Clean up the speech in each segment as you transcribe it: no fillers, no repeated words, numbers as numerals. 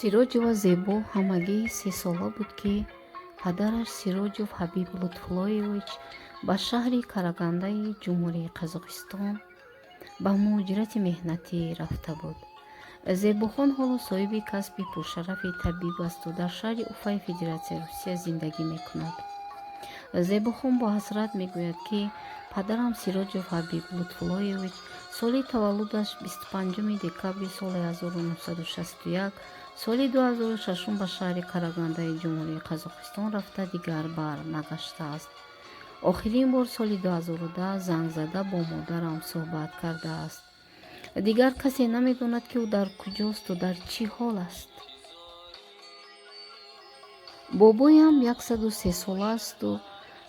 Сироҷова Зебо ҳамагӣ 3 сола буд, ки падараш Сироҷов Ҳабиб Лутфуллоевич ба шаҳри Карагандаи Ҷумҳурии Қазоқистон ба муҳоҷирати меҳнатӣ рафта буд. Зебохон ҳоло соҳиби касби пуршарафи табиб асту дар шаҳри Уфаи Федератсияи Русия зиндагӣ мекунад. Зебохон бо ҳасрат мегӯяд, ки падарам Сироҷов Ҳабиб Лутфуллоевич соли таваллудаш 25 декабри соли 1961 соли 2006 ба шаҳри Карагандаи Ҷумҳурии Қазоқистон рафта, дигар бар нагаштааст. Охирин бор соли 2010 занг зада бо модарам суҳбат кардааст. Дигар касе намедонад, ки ӯ дар куҷосту дар чӣ ҳол аст. Бобоям 103 сола асту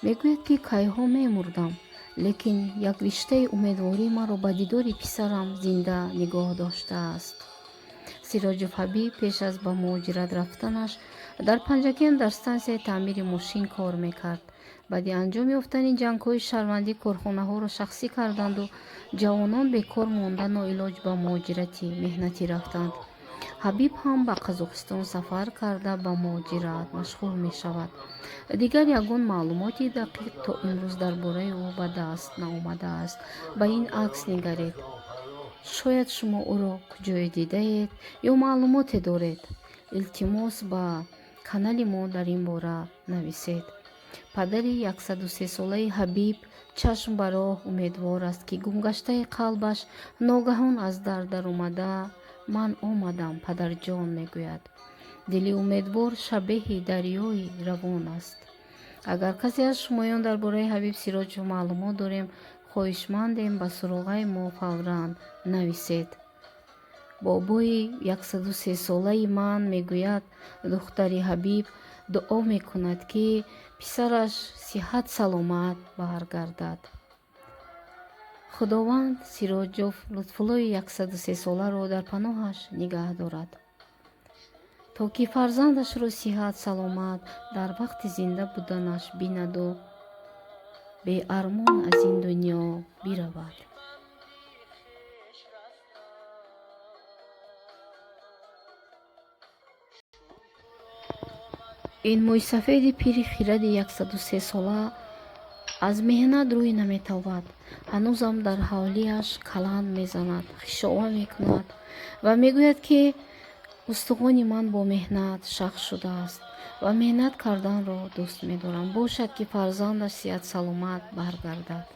мегӯяд, ки кайҳо мемурдам, лекин як риштаи умедворӣ маро ба дидори писарам зинда нигоҳ доштааст. Сироҷов Ҳабиб пеш аз ба муҳоҷират рафтанаш дар Панҷакент дар стансияи таъмири мошин кор мекард. Баъди анҷом ёфтани ҷангҳои шаҳрвандӣ корхонаҳоро шахсӣ карданду ҷавонон бекор монда, ноилоҷ ба муҳоҷирати меҳнатӣ рафтанд. Ҳабиб ҳам ба Қазоқистон сафар карда, ба муҳоҷират машғул мешавад. Дигар ягон маълумоти дақиқ то имрӯз дар бораи ӯ ба даст наомадааст. Ба ин акс нигаред. Шояд шумо ӯро куҷое дидаед ё маълумоте доред. Илтимос, ба канали мо дар ин бора нависед. Падари 103-солаи Ҳабиб чашм ба роҳ умедвор аст, ки гумгаштаи қалбаш ногаҳон аз дар даромада, «Ман омадам, падарҷон», мегӯяд. Дили умедвор шабеҳи дарёи равон аст. Агар касе аз шумоён дар бораи Ҳабиб Сироҷов маълумот дорем, хоҳишмандем, ба суроғаи мо фавран нависед. «Бобои 103-солаи ман», мегӯяд духтари Ҳабиб, дуо мекунад, ки писараш сиҳат саломат баргардад. Худованд Сироҷов Лутфуллои 103-соларо дар паноҳаш нигаҳ дорад, то ки фарзандашро сиҳат саломат дар вақти зинда буданаш бинаду беармон аз ин дунё биравад. Ин мӯйсафеди пири хиради 103-сола аз меҳнат рӯй наметовад. Ҳанӯзам дар ҳавлиаш каланд мезанад, хишова мекунад ва мегӯяд, ки устухони ман бо меҳнат шах шудааст ва меҳнат карданро дӯст медорам. Бошад, ки фарзандаш сиҳат саломат баргардад.